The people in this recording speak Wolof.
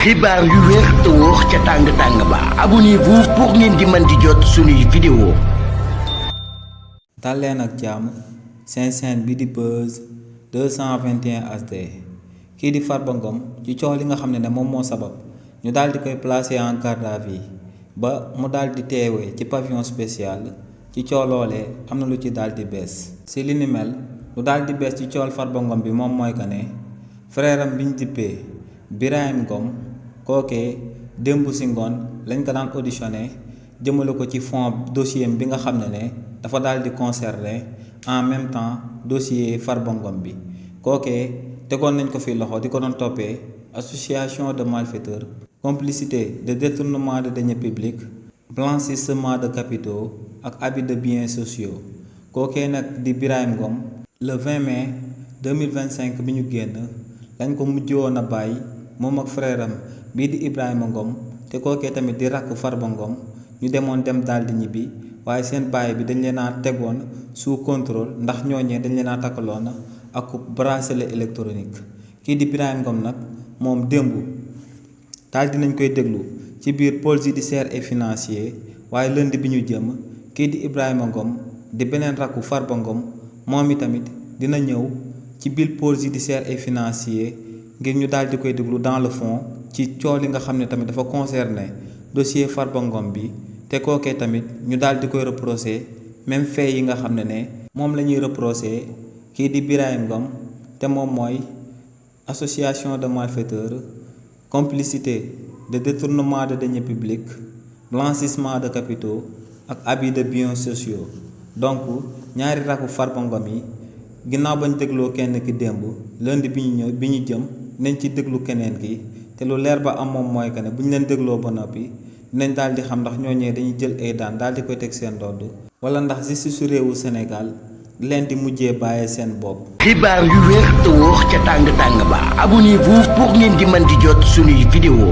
xibaar yu wér te wóor ca tàng ba abonnez-vous pour ngeen di mën di jot suñuy vidéo. dal leen ak jàmm seen chaîne bi di Buzz 221 HD kii di Farba Ngom ci coow li nga xam ne moom moo sabab ñu daal di koy placer en garde à vue ba mu daal di teewee ci pavillon spécial ci coow loolee am na lu ci daal di bees si li ni mel lu daal di bees ci coowal Farba Ngom bi moom mooy que ne frère am bi ñu dippee Birahim Ngom kookee démb si ngoon lañ ko daan auditionné jëmale ko ci fond dossier bi nga xam ne dafa daal di concerner en même temps dossier Farba Ngom bi kookee tegoon nañ ko fi loxo di ko doon toppee association de malfaiteurs complicité de détournement de deniers publics blanchissement de capitaux ak abus de biens sociaux kookee nag di Birahim Ngom le 20 mai 2025 bi ñu génn lañ ko mujjoon a bàyyi moom ak frère am bii di Ibrahima Ngom te kookee tamit di rakk Farba Ngom ñu demoon dem daal di ñibbi waaye seen baay bi dañ leen a tegoon sous contrôle ndax ñooñee dañ leen a takkaloon ak bracelet électronique kii di Birahim Ngom nag moom démb daal dinañ koy déglu ci biir pôle judiciaire et financier waaye lundi bi ñu jëm kii di Ibrahima Ngom di beneen rakku Farba Ngom moom itamit dina ñëw ci biir pôle judiciaire et financier ngir ñu daal di koy déglu dans le fond ci coow li nga xam ne tamit dafa concerné dossier Farba Ngom bi te kookee tamit ñu daal di koy reproché même fait yi nga xam ne moom la ñuy reproché kii di Birahim Ngom te moom mooy association de malfaiteurs complicité de détournement de deniers publics blanchissement de capitaux ak abus de biens sociaux donc ñaari rakku Farba Ngom yi ginnaaw bañ dégloo kenn ki démb lundi bi ñu jëm nañ ci déglu keneen ki te lu leer ba am moom mooy que ne bu ñu leen dégloo ba noppi dinañ daal di xam ndax ñooñee dañuy jël ay daan daal di koy teg seen ndodd wala ndax justice su réewu Sénégal leen di mujjee bàyyee seen bopp. xibaar yu wér te wóor ca tàng ba abonnez-vous pour ngeen di mën di jot suñuy vidéo.